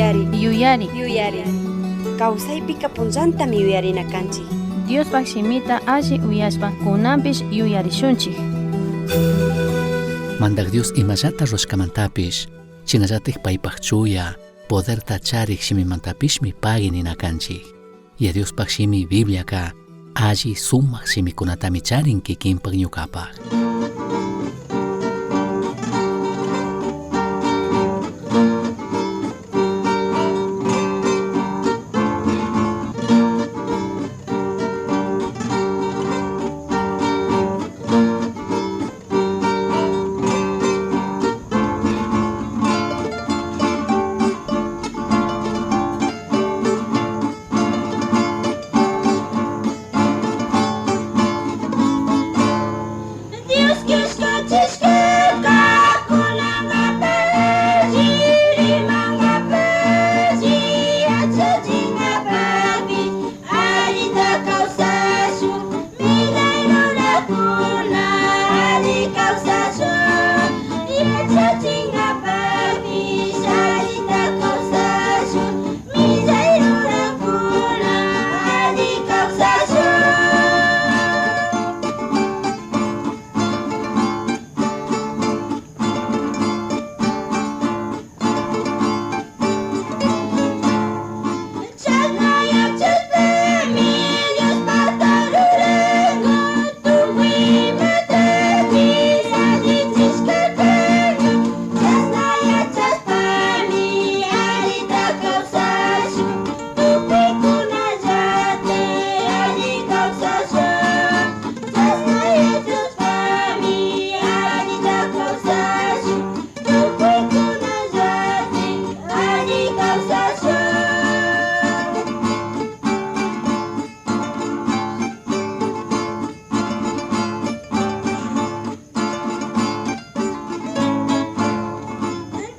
Yuyari. Yuyari. Yuyari. Kawsaypika punllantami yuyarina kanchik. Diospaj shimita alli uyashpa kunanpish yuyarishunchik. Mandaj Dios imallata rurashcamantapish, shinallataj paipaj chuya, poderta charij shimimantapishmi pagui nina canchij. Yaya Diospaj shimi Bibliaca alli sumaj shimicunatami charin kikinpaj ñucapaj. Dios kishkachishkaka kunankapish rimankapish yachachinkapish allita kawsashun millay runakuna alli kawsashun yachachinkapish allita kawsashun millay runakuna alli kawsashun. Chashna yachashpami Diospajta ruranka tucui imatapish allichishca kanka. Chashna yachashpami allita kawsashun tucuicunallata alli kawsashun. Chashna yachashpami allita kawsashun tucuicunallata alli kawsashun.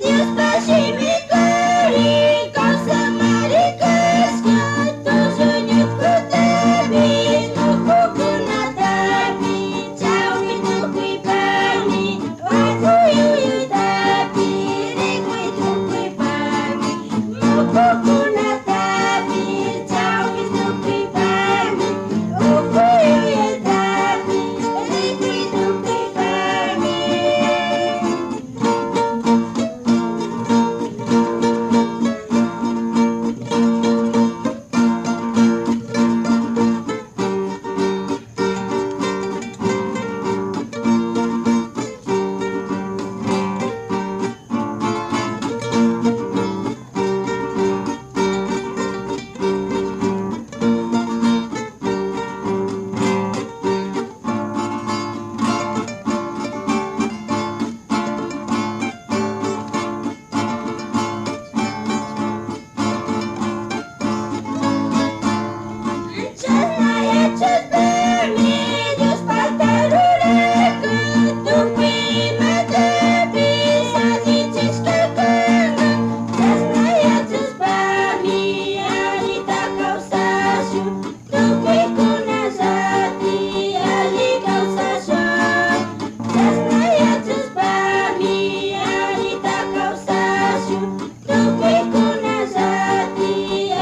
Diospaj shimikari kawsamari kashka tullu ñutkutapish ucukunatapish chawpi tukuypami uku yuyutapish rikuy tukuypami mukukunatapish chawpi tukuypami uku yuyutapish rikuy tukuypami. Chashna yachashpami Diospajta rurarka tucui imatapish allichishca kanka. Chashna yachashpami allita kawsashun tucuicunallati alli kawsashun. Chashna yachashpami allita kawsashun tucuicunallati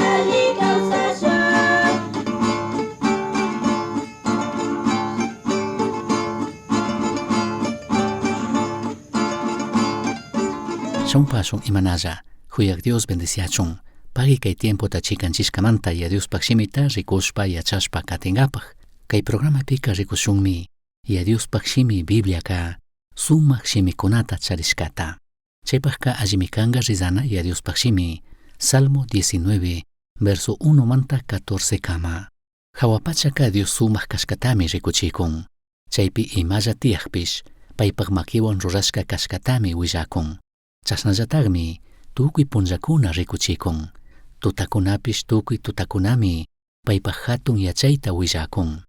alli kawsashun. Shampashun imanalla, Huyaj Dios bendiciachun. Pagui kay tiempota chikanchishkamanta ya Diospaj shimita rikushpa yachashpa katingapaj. Kay programapika rikushunmi ya Diospaj shimi Bibliaka sumak shimikunata charishkata. Chaypajka allimi kanka rizana ya Diospaj shimi Salmo 19, verso 1 manta 14 kama. Jahua pachaka Dios sumak kashkatami rikuchikun. Chaypi imalla tiyajpish paypaj makiwan rurashka kashkatami willakun. Chashnallatajmi tukuy punllakuna rikuchikun. Tutakunapish tukuy tutakunami paypaj hatun yachayta willakun.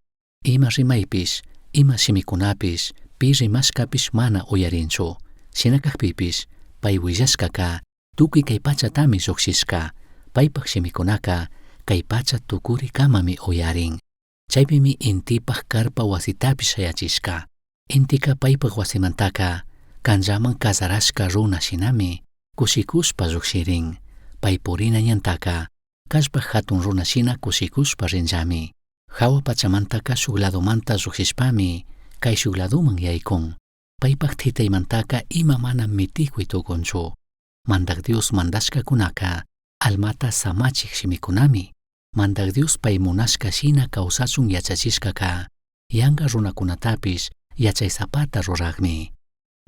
Ima rimaypish, ima shimikunapish, pi rimashkapish mana uyarinchu. Shina kajpipish, pay willashkaka tukuy kay pachatami llujshishka. Paypaj shimikunaka kay pacha tukurikamami uyarin. Chaypimi intipaj karpa wasitapish shayachishka. Intika paypaj wasimantaka kanllaman kazarashka runa shinami kushikushpa llukshirin. Pai purina ñantaca, callpaj jatun runa shina cushicushpa rinllami. Jahua pachamantaca shuj ladomanta llujshishpami, caishuj ladoman yaicun. Paipaj titaimantaca ima mana miticui tucunchu. Mandaj Dios mandashcacunaca, almata samachij shimicunami. Mandaj Dios pai munashca shina causachun yachachishcaca, yanga runacunatapish yachaisapata rurajmi.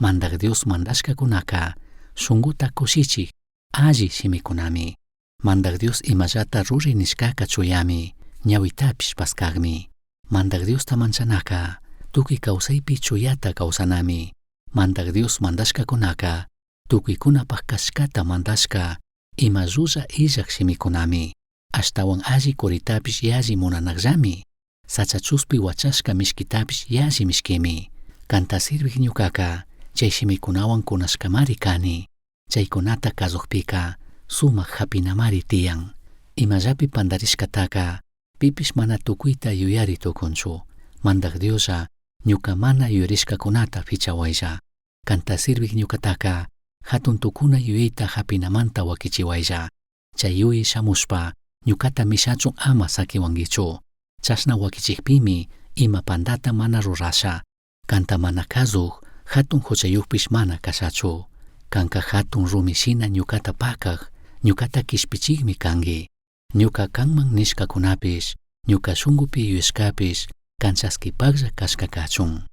Mandaj Dios mandashcacunaca, shunguta cushichij, alli shimicunami. Mandaj Dios imallata rurai nishcaca chuyami, ñahuitapish pascajmi. Mandaj Diosta manchanaca, tucui causaipi chuyata causanami. Mandaj Dios mandashcacunaca, tucuicunapaj cashcata mandashca, ima llulla illaj shimicunami. Ashtahuan alli curitapish yalli munanajllami. Sacha chuspi huachashca mishquitapish yalli mishquimi. Canta sirvij ñucaca, chai shimicunahuan cunashcamari cani. Chaicunata cazujpica, sumaj japinamari tiyan. Imallapi pandarishcataca, pipish mana tucuita yuyari tucunchu. Mandaj Dioslla, ñuca mana yuyarishcacunata fichahuaylla. Canta sirvij ñucataca, jatun tucuna yuyaita japinamanta huaquichihuaylla. Chai yuyai shamushpa, ñucata mishachun ama saquihuanguichu. Chashna huaquichijpimi, ima pandata mana rurasha. Canta mana cazuj, jatun juchayujpish mana cashachu. Canca jatun rumi shina ñucata pacaj, ñucata quishpichijmi cangui. Ñuca canman nishcacunapish, ñuca shungupi yuyashcapish, can chasquipajlla cashca cachun.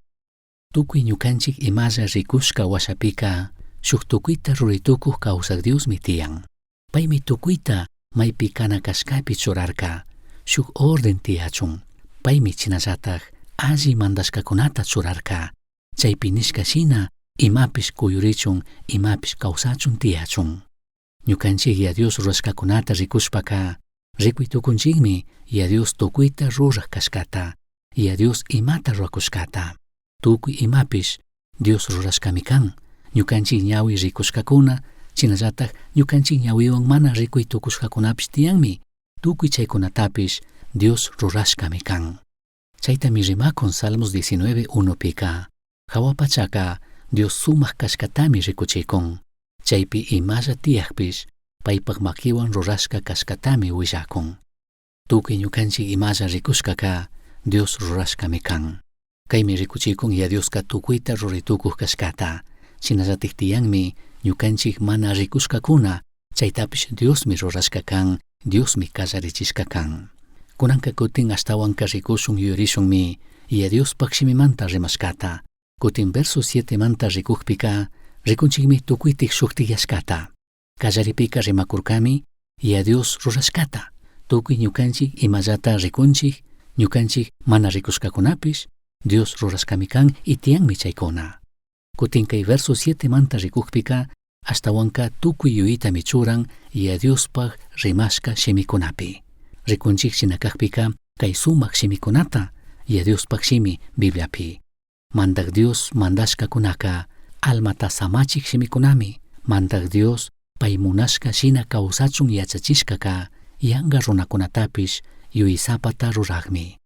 Tucui ñucanchij imalla ricushca huashapica, shuj tucuita rurai tucuj causaj Diosmi tiyan. Paimi tucuita maipi cana cashcapi churarca, shuj orden tiyachun. Paimi chinallataj alli mandashcacunata churarca. Chaipi nishca shina imapish cuyurichun, imapish causachun tiyachun. Ñucanchij Yaya Dios rurashcacunata ricushpaca, ricui tucunchijmi Yaya Dios tucuita ruraj cashcata, Yaya Dios imata ruracushcata. Tucui imapish Dios rurashcami can. Ñucanchij ñahui ricushcacuna, shinallataj ñucanchij ñahuihuan mana ricui tucushcacunapish tiyanmi. Tucui chaicunatapish Dios rurashcami can. Chaitami rimacun Salmos 19.1pica. Jahua pachaca Dios sumaj cashcatami ricuchicun. Chaipi imalla tiyajpish paipaj maquihuan rurashca cashcatami huillacun. Tucui ñucanchij imalla ricushcaca Dios rurashcami can. Caimi ricuchicun Yaya Diosca tucuita rurai tucuj cashcata. Shinallataj tiyanmi ñucanchij mana ricushcacuna, chaitapish Diosmi rurashca can, Diosmi callarichishca can. Cunanca cutin ashtahuanca ricushun yuyarishunmi Yaya Diospaj shimimanta rimashcata. Cutin verso 7manta ricujpica, ricunchijmi tucuitaj shujtiyashcata. Callaripica rimacurcami Yaya Dios rurashcata. Tucui ñucanchij imallata ricunchij, ñucanchij mana ricushcacunapish, Dios rurashcami can y tiyanmi chaicuna. Cutin cai verso 7manta ricujpica, ashtahuanca tucui yuyitami churan Yaya Diospaj rimashca shimicunapi. Ricunchij shina cajpica, cai sumaj shimicunata Yaya Diospaj shimi Bibliapi. Mandaj Dios mandashcacunaca, almata samachij shimicunami. Mandaj Dios pai munashca shina causachun yachachishcaca, yanga runacunatapish yuyaisapata rurajmi.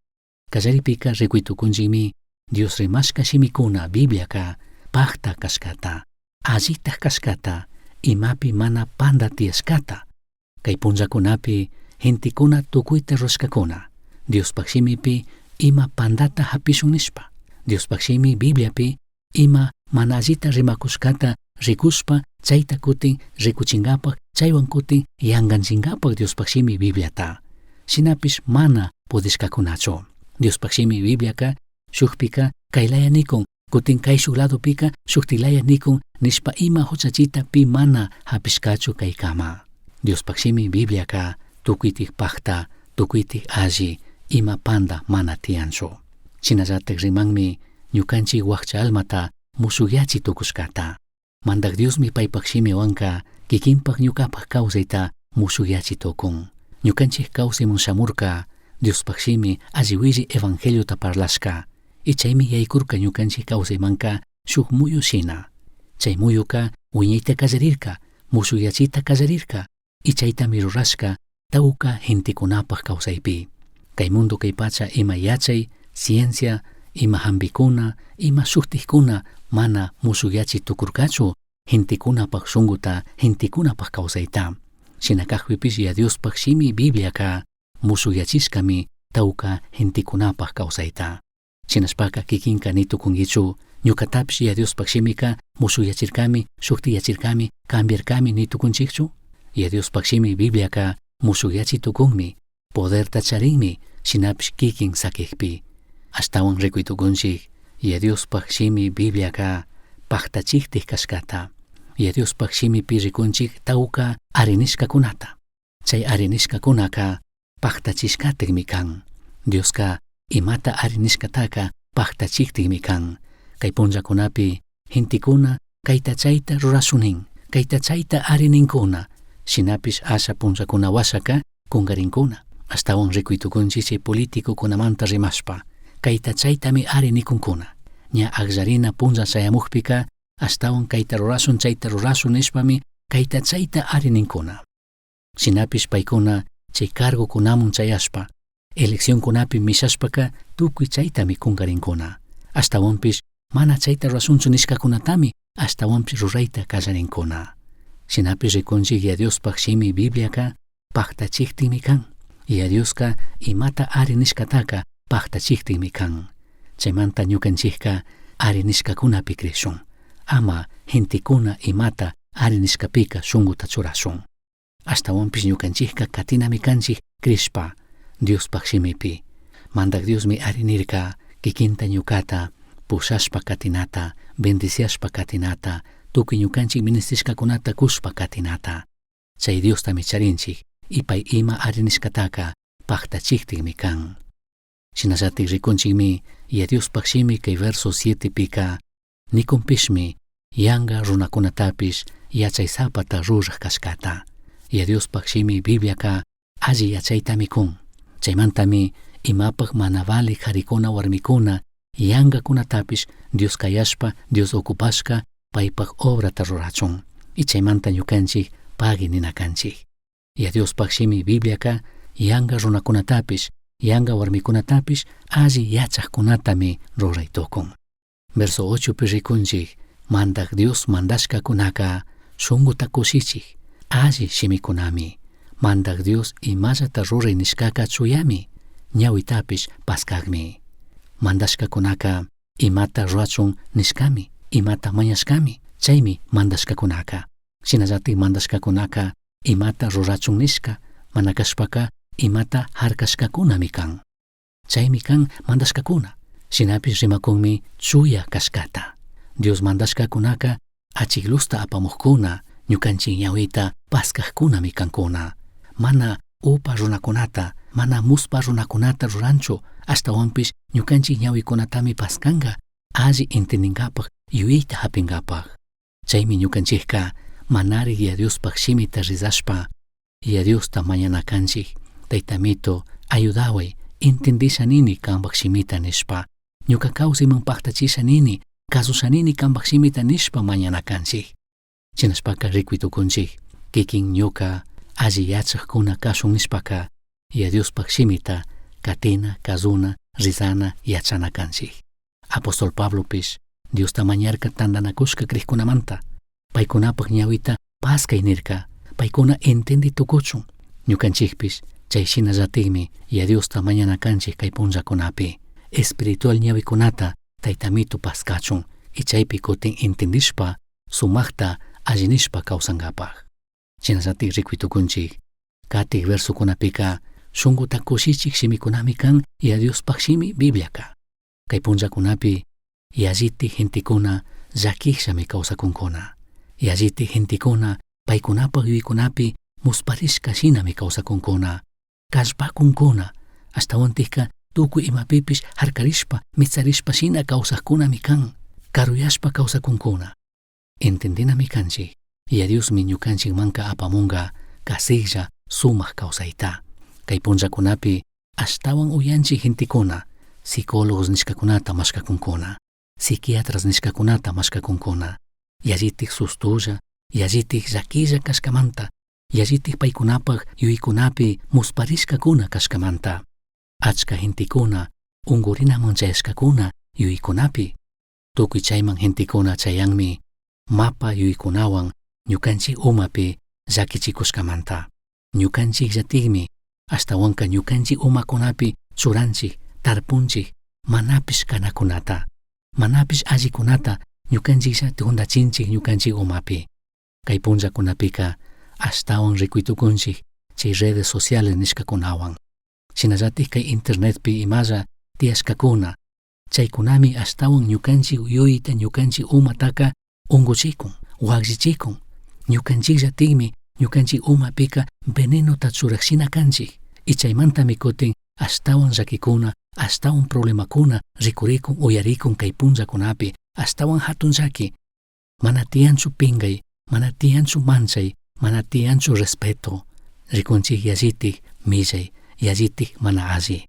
Callaripica ricui tucunchijmi Dios rimashca shimicuna Bibliaca pajta cashcata, allitaj cashcata, imapi mana panda tiyashcata. Cai punllacunapi gentecuna tucuita rurashcacuna, Diospaj shimipi ima pandata japishun nishpa, Diospaj shimi Bibliapi ima mana allita rimacushcata ricushpa chaita cutin ricuchingapaj, chaihuan cutin yanganchingapaj Diospaj shimi Bibliata. Shinapish mana pudishcacunachu. Diospaj shimi Bibliaca shujpica cailaya nicun, cutin caishuj ladopica shujtilaya nicun nishpa ima juchachita pi mana japishcachu caicama. Diospaj shimi Bibliaca tucuitaj pajta, tucuitaj alli, ima panda mana tiyanchu. Shinallataj rimanmi ñucanchij huajcha almata mushujyachi tucushcata. Mandaj Diosmi paipaj shimihuanca kikinpaj ñucapaj causaita mushujyachi tucun. Ñucanchij causaimun shamurca Diospaj shimi alli huilli evangeliota parlashca. Y chaimi yaycurca ñucanchij causaimanca shuj muyu shina. Chai muyuca huiñaita callarirca, mushujyachita callarirca. Y chaitami rurashca tauca gentecunapaj causaipi. Cai mundo cai pacha ima yachai, ciencia, ima jambicuna, ima shujtijcuna mana mushujyachi tucurcachu gentecunapaj shunguta, gentecunapaj causaita. Shina cajpipish Yaya Diospaj Shimi Bibliaca mushujyachishcami tauca gentecunapaj causaita. Shinashpaca kikinka ni tucunguichu, ñucatapish Yaya Diospaj Shimica mushujyachircami, shujtiyachircami, cambiarcami ni tucunchijchu? Yaya Diospaj Shimi Bibliaca mushujyachi tucunmi, poderta charinmi, shinapish kikin saquijpi. Ashtahuan ricui tucunchij, Yaya Diospaj Shimi Bibliaca pajtachijtij cashcata. Yaya Diospaj Shimipi ricunchij tauca arinishcacunata. Chai arinishcacunaca pajtachishcatajmi can. Diosca imata arinishcataca pajtachijtijmi can. Cai punllacunapi gentecuna caita chaita rurashunin, caita chaita arinincuna, shinapish asha punllacuna huashaca cungarincuna. Ashtahuan ricui tucunchij chay politicocunamanta rimashpa, caita chaitami ari nicuncuna. Ña agllarina punlla chayamujpica, ashtahuan caita rurashun chaita rurashun nishpami caita chaita ari nincuna. Shinapish paicuna chay cargocunaman chayashpa, eleccioncunapi mishashpaca tucui chaitami cungarincuna. Ashtahuanpish mana chaita rurashunchu nishcacunatami ashtahuanpish ruraita callarincuna. Shinapish ricunchij Yaya Diospaj Shimi Bibliaca pajtachijtijmi can. Yaya Diosca imata ari nishcataca pajtachijtijmi can. Chaimanta ñucanchijca ari nishcacunapi crishun. Ama gentecuna imata ari nishcapica shunguta churashun. Ashtahuanpish ñucanchijca catinami canchij crishpa Diospaj Shimipi. Mandaj Diosmi ari nirca kikinta ñucata pushashpa catinata, bendiciashpa catinata, tucui ñucanchij ministishcacunata cushpa catinata. Chai Diostami charinchij y pai ima ari nishcataca pajtachijtijmi can. Shinallataj ricunchijmi Yaya Diospaj Shimi cai verso 7pica nicunpishmi yanga runacunatapish yachaisapata ruraj cashcata. Yaya Diospaj Shimi Bibliaca alli yachaitami cun. Chaimantami imapaj mana valij jaricuna huarmicuna yangacunatapish Dios cayashpa Dios ocupashca paipaj obrata rurachun. Y chaimanta ñucanchij pagui nina canchij. Yaya Diospaj Shimi Bibliaca yanga runacunatapish, yanga huarmicunatapish alli yachajcunatami rurai tucun. Verso 8pi ricunchij, Mandaj Dios mandashcacunaca shunguta cushichij, alli shimicunami. Mandaj Dios imallata rurai nishcaca chuyami, ñahuitapish pascajmi. Mandashcacunaca imata rurachun nishcami, imata mañashcami, chaimi mandashcacunaca. Shinallataj mandashcacunaca imata rurachun nishca, mana cashpaca imata jarcashcacunami can. Chaimi can mandashcacuna. Shinapish rimacunmi chuya cashcata. Dios mandashcacunaca achij luzta apamujcuna, ñucanchij ñahuita pascajcunami cancuna. Mana upa runacunata, mana muspa runacunata ruranchu, ashtahuanpish ñucanchij ñahuicunatami pascanga, alli entendingapaj, yuyaita japingapaj. Chaimi ñucanchijca manari Yaya Diospaj Shimita rezashpa, Yaya Diosta mañana canchij, Taitamito, ayudahuai, entendisha nini cambaj shimita nishpa, ñuca causaiman pajtachisha nini, cazusha nini cambaj shimita nishpa mañana canchij. Shinashpaca ricui tucunchij, kikin ñuca alli yachajcuna cashun nishpaca, Yaya Diospaj Shimita catina, cazuna, rezana, yachana canchij. Apóstol Pablopish Diosta mañarca tandanacushca crijcunamanta, paicunapaj ñahuita pascai nirca, paicuna entendi tucuchun. Ñucanchijpish chay shinallatajmi Yaya Diosta mañana canchij cai punllacunapi. Espiritual ñahuicunata Taitamito pascachun y chaipi cutin entendishpa, sumajta alli nishpa causangapaj. Shinallataj ricui tucunchij. Catij versocunapica shunguta cushichij shimicunami can Yaya Diospaj Shimi Bibliaca. Cai punllacunapi yalliti gentecuna llaquijllami causacuncuna. Yalliti gentecuna paicunapaj yuyaicunapi musparishca shinami causacuncuna. Callpacuncuna, ashtahuantajca tucui imapipish jarcarishpa, mitsarishpa shina causajcunami can, caruyashpa causacuncuna. Entendinami canchij, Yaya Diosmi ñucanchijmanca apamunga casijlla sumaj causaita. Cai punllacunapi ashtahuan uyanchij gentecuna, psicólogos nishcacunata mashcacuncuna, psiquiatras nishcacunata mashcacuncuna, yallitaj sustulla, yallitaj llaquilla cashcamanta, yallitaj paicunapaj yuyaicunapi musparishcacuna cashcamanta. Achca gentecuna ungurinaman chayashcacuna yuyaicunapi. Tucui chaiman gentecuna chayanmi mapa yuyaicunahuan ñucanchij umapi Llakichikushkamanta. Ñukanchikllatikmi ashtawanka ñukanchik umakunapi churanchik, tarpunchik, manapish kanakunata, manapish allikunata ñukanchikllatik huntachinchik ñukanchik umapi. Kay punllakunapika ashtawan rikuytukunchik chay redes sociales nishkakunawan. Shinallatik kay internetpi imalla tiyashkakuna, chaykunami ashtawan ñukanchik yuyayta ñukanchik umataka unguchikun, wakllichikun. Ñukanchikllatikmi ñukanchik umapika venenota churashina kanchik. Y chaymantami kutin ashtawan llakikuna, ashtawan problemakuna rikurikun, uyarikun kay punllakunapi, ashtawan hatun llaki. Mana tiyanchu pingay, mana tiyanchu manchay, mana tiyanchu respeto. Rikunchik yallitik millay, yallitik mana alli.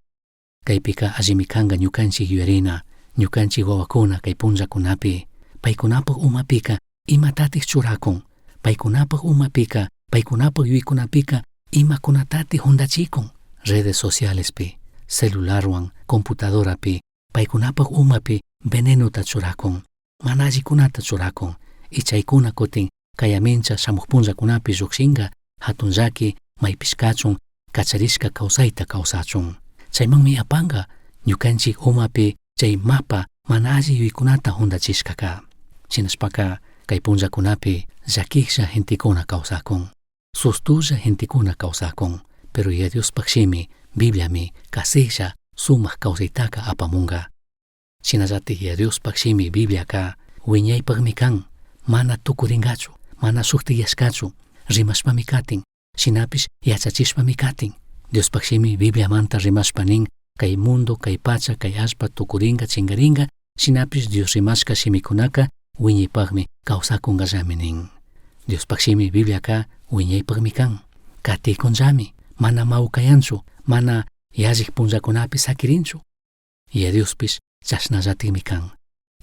Kaypika allimi kanka ñukanchik yuyarina, ñukanchik wawakuna kay punllakunapi, paykunapak umapika imatatik churakun, paykunapak umapika, paykunapak yuyaykunapika imakunatatik huntachikun, redes socialespi, celularwan, computadorapi, paykunapak umapi venenota churakun, mana allikunata churakun, y chaykuna kutin kayamincha shamuq punllakunapi llukshinka, hatun llaki, maypish kachun, kacharishka kawsayta kawsachun. Chaymanmi apanka ñukanchik umapi chay mapa mana alli yuyaykunata huntachishkaka. Shinashpaka kay punllakunapi llakiklla gentekuna kawsakun, sustulla gentekuna kawsakun, pero Yaya Diospaj shimi, Bibliami kasiklla sumak kawsaytaka apamunka. Shinallatik Yaya Diospaj shimi Bibliaka wiñaypakmi kan, mana tukurinkachu, mana shuktiyashkachu, rimashpami katin, shinapish yachachishpami katin. Diospaj shimi Bibliamanta rimashpa nin, kay mundo, kay pacha, kay allpa tukurinka, chinkarinka, shinapish Dios rimashka shimikunaka wiñaypakmi kawsakunkallami nin. Diospaj shimi Bibliaka wiñaypakmi kan, katikunllami, mana mawkayanchu, mana yallik punllakunapi sakirinchu. Yaya Diospish chashnallatikmi kan,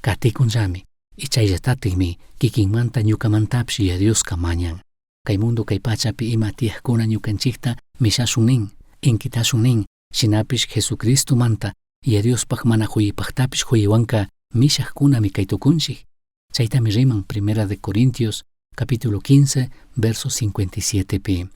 katikunllami, y chayllatatikmi kikinmanta ñukamantapish Yaya Dioska mañan. Kay mundo kay pachapi ima tiyajkuna ñukanchikta mishashun nin, inkitashun nin, shinapish Jesucristomanta Yaya Diospaj mana huyipajtapish huyiwanka mishajkunami kay tukunchik. Chaytami riman Primera de Corintios capítulo 15 verso 57 pi.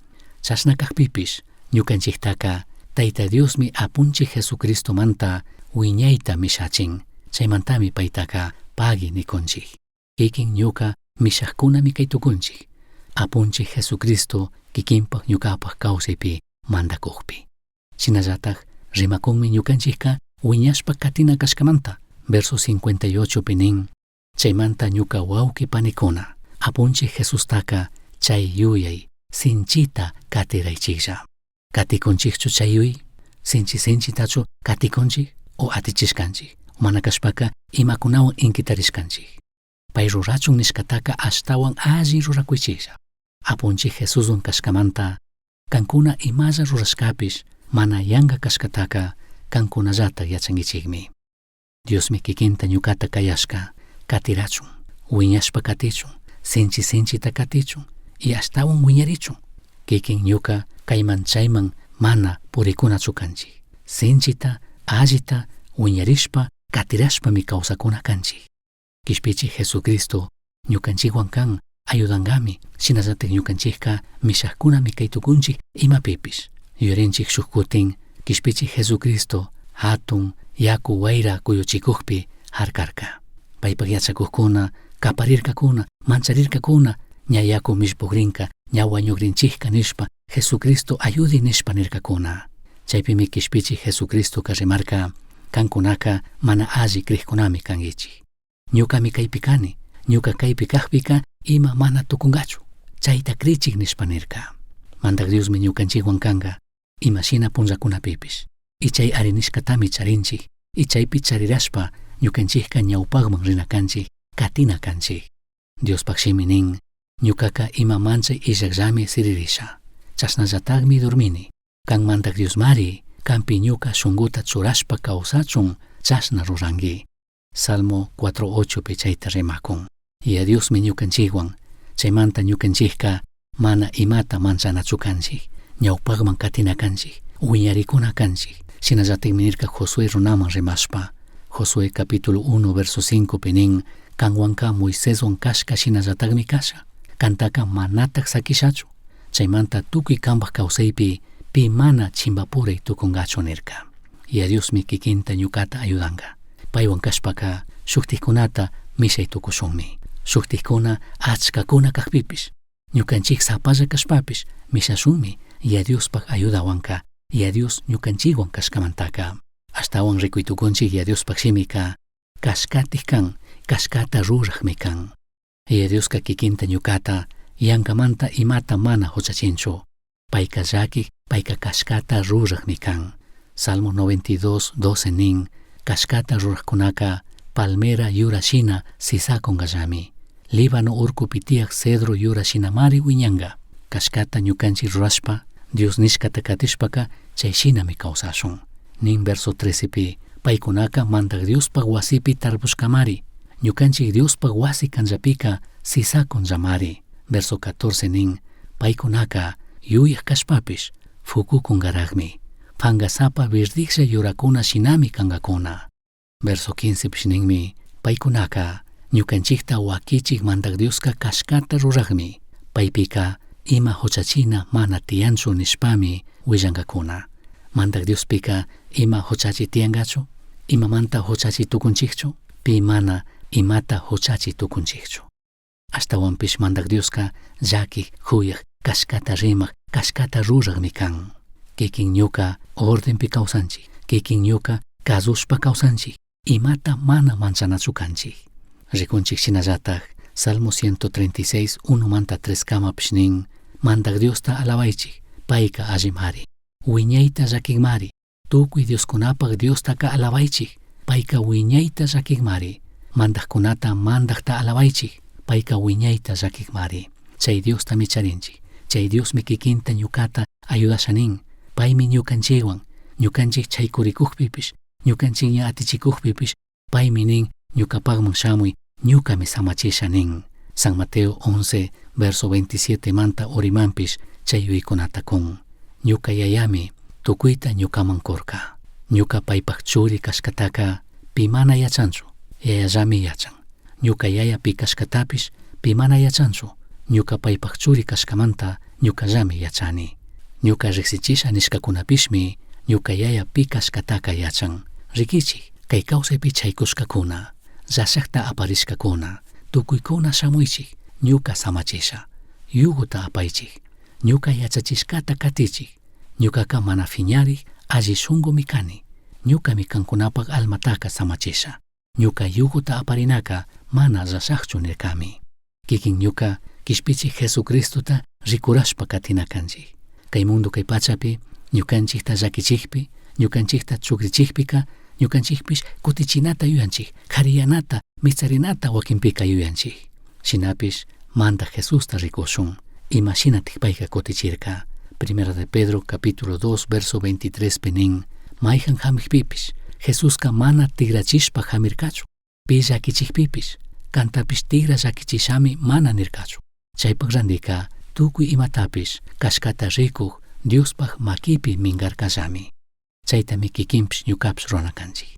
Chashna kajpipish ñukanchiktaka Tayta Diosmi apunchik Jesucristomanta wiñayta mishachin. Chaymantami paytaka pagui nikunchik. Kikin ñuka mishajkunami kay tukunchik. Apunchik Jesucristo kikinpak ñukapak kawsaypi mandakukpi. Shinallatak rimakunmi ñukanchikka wiñashpa katina kashkamanta. Verso 58 pi nin, chaymanta ñuka wawqi panikuna, apunchik Jesustaka chay yuyay sinchita katiraychiklla. Katikunchikchu chay yuyay? Sinchi sinchitachu katikunchik o atichishkanchik? Mana kashpaka imakunawan inkitarishkanchik? Pay rurachun nishkataka ashtawan alli rurakuychiklla. Apunchik Jesuswan kashkamanta kankuna imalla rurashkapish mana yanka kashkataka kankunallatak yachankichikmi. Diosmi kikinta ñukata kayashka katirachun, wiñashpa katichun, sinchi sinchita katichun y ashtawan wiñarichun. Kikin ñuka kayman chayman mana purikunachu kanchik. Sinchita, allita, wiñarishpa, katirashpami kawsakuna kanchik. Kishpichik Jesucristo ñukanchikwan kan ayudankami, shinallatik ñukanchikka mishajkunami kay tukunchik imapipish. Yuyarinchik shuk kutin Kishpichik Jesucristo hatun yaku wayra kuyuchikukpi harkarka. Paypak yachakukkuna kaparirkakuna, mancharirkakuna, ña yaku mishpukrinka, ña wañukrinchikka nishpa, Jesucristo ayudi nishpa nirkakuna. Chaypimi Kishpichik Jesucristoka rimarka, kankunaka mana alli krikkunami kankichik. Ñukami kaypi kani, ñuka kaypi kakpika ima mana tukunkachu, chayta krichik nishpa nirka. Mandak Diosmi ñukanchikwan kanka, imashina punllakunapipish. Y chay arinishkatami charinchik, y chaypi charirashpa ñukanchikka ñawpakman rina kanchik, katina kanchik. Diospaj shimi nin, ñukaka ima manchay illakllami siririsha, chashnallatakmi dormini. Kan Mandak Diosmari, kanpi ñuka shunkuta churashpa kawsachun chashna ruranki. Salmo 4.8 pi chayta rimakun. Yaya Diosmi ñukanchikwan, chaymanta ñukanchikka mana imata manchanachu kanchik, ñawpakman katina kanchik, wiñarikuna kanchik. Shinallatikmi nirka Josué runaman rimashpa. Josué capítulo 1 verso 5 pi nin, kanwanka Moiseswan kashka shinallatakmi kasha, kantaka manatak sakishachu. Chaymanta tukuy kanpak kawsaypi pi mana chimbapuray tukungachu nirka. Yaya Diosmi kikinta ñukata ayudanka. Paywan kashpaka shuktikkunata mishay tukushunmi. Shuktikkuna achkakuna kakpipish, ñukanchik sapalla kashpapish mishashunmi Yaya Diospak ayudawanka, Yaya Dios ñukanchikwan kashkamantaka. Ashtawan rikuy tukunchik Yaya Diospak shimika kashkatik kan, kashkata rurakmi kan. Yaya Dioska kikinta ñukata yankamanta imata mana huchachinchu. Payka llakik, payka kashkata rurakmi kan. Salmo 92, 12 nin, kashkata rurakkunaka palmera yura shina sisakunkallami. Líbano urkupi tiyak cedro yura shinamari wiñanka. Kashkata ñukanchik rurashpa, Dios nishkata katishpaka chay shinami kawsashun. Nin verso 13 pi, paykunaka Mandak Diospak wasipi tarpushkamari. Ñukanchik Diospak wasi kanllapika sisakunllamari. Verso 14 nin, paykunaka yuyak kashpapish fukukunkarajmi. Pangasapa verdijlla yurakuna shinami kankakuna. Verso 15 pish ninmi, paykunaka ñukanchikta wakichik Mandak Dioska kashkata rurakmi. Paypika ima huchachina mana tiyanchu nishpami willankakuna. Mandak Diospika ima huchachi tiyankachu? Imamanta huchachi tukunchikchu? Pi mana imata huchachi tukunchikchu. Ashtawanpish Mandak Dioska llakik, huyak, kashkata rimak, kashkata rurakmi kan. Kikin ñuka ordenpi kawsanchik, kikin ñuka kazushpa kawsanchik, imata mana manchanachu kanchik. Rikunchik shinallatak, Salmo 136, 1 manta 3 kamapish nin, Mandak Diosta alabaychik, payka allimari. Wiñayta llakikmari, tukuy Dioskunapak Diostaka alabaychik, payka wiñayta llakikmari. Mandakkunata mandakta alabaychik, payka wiñayta llakikmari. Chay Diostami charinchik, chay Diosmi kikinta ñukata ayudasha nin, paymi ñukanchikwan, ñukanchik chaykurikukpipish, ñukanchik ña atichikukpipish, paymi nin ñukapakman shamuy, ñukami samachisha nin. San Mateo 11, verso 27 manta urimanpish chay yuyaykunata kun. Ñuka yayami tukuyta ñukaman kurka. Ñuka paypak churi kashkataka pi mana yachanchu, yayallami yachan. Ñuka yaya pi kashkatapish pi mana yachanchu, ñuka paypak churi kashkamanta ñukallami yachani. Ñuka riksichisha nishkakunapishmi ñuka yaya pi kashkataka yachan. Rikichik, kay kawsaypi chaykushkakuna, llashakta aparishkakuna, tukuykuna shamuychik, ñuka samachisha. Yuguta apaychik, ñuka yachachishkata katichik, ñukaka mana fiñarik, alli shunkumi kani, ñukami kankunapak almataka samachisha. Ñuka yuguta aparinaka mana llashakchu nirkami. Kikin ñuka kishpichik Jesucristota rikurashpa katina kanchik. Kay mundo kay pachapi, ñukanchikta llakichikpi, ñukanchikta chukrichikpika, ñukanchikpish kutichinata yuyanchik, kariyanata, mitsarinata wakinpika yuyanchik. Shinapish Mandak Jesusta rikushun, ima shinatik payka kutichirka. Primera de Pedro capítulo 2 verso 23 pi nin, mayhan hamikpipish, Jesuska mana tigrachishpa hamirkachu, pi llakichikpipish, kantapish tigra llakichishami mana nirkachu. Chaypak randika tukuy imatapish kashkata rikuk Diospak makipi minkarkallami. Chaytami kikinpish ñukapish rurana kanchik.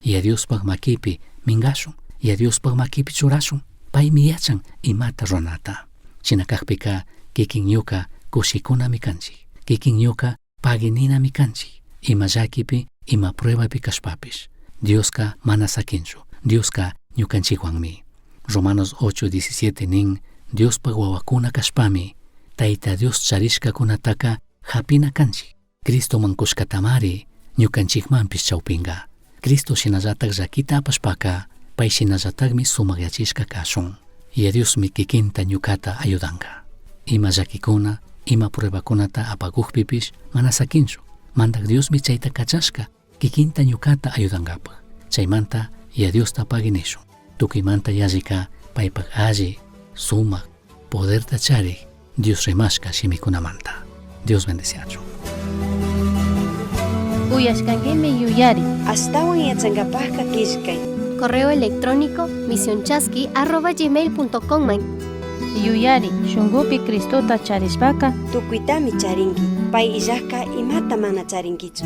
Yaya Diospak makipi minkashun, Yaya Diospak makipi churashun, paymi yachan imata ruranata. Shina kakpika kikin ñuka kushikunami kanchik, kikin ñuka pagininami kanchik, ima llakipi, ima pruebapi kashpapish. Dioska mana sakinchu, Dioska ñukanchikwanmi. Romanos 8:17 nin, Diospak wawakuna kashpami, Tayta Dios charishkakunataka hapina kanchik. Cristoman kushkatamari ñukanchikmanpish chawpinka. Cristo shinallatak llakita apashpaka, pay shinallatakmi sumakyachishka kashun. Yaya Diosmi kikinta ñukata ayudanka. Ima llakikuna, ima pruebakunata apakukpipish mana sakinchu. Mandak Diosmi chayta kachashka kikinta ñukata ayudankapak. Chaymanta Yaya Diosta pagui nishun. Tukuymanta yallika paypak alli, sumak, poderta charik Dios rimashka shimikunamanta. Dios bendeciachun. Uyashkankimi yuyari. Ashtawan yachankapajka killkay. Correo electrónico misionchasqui@gmail.com. Yuyari, shunkupi Cristota charishpaka Tukuytami charinki. Pay illajka imata mana charinkichu.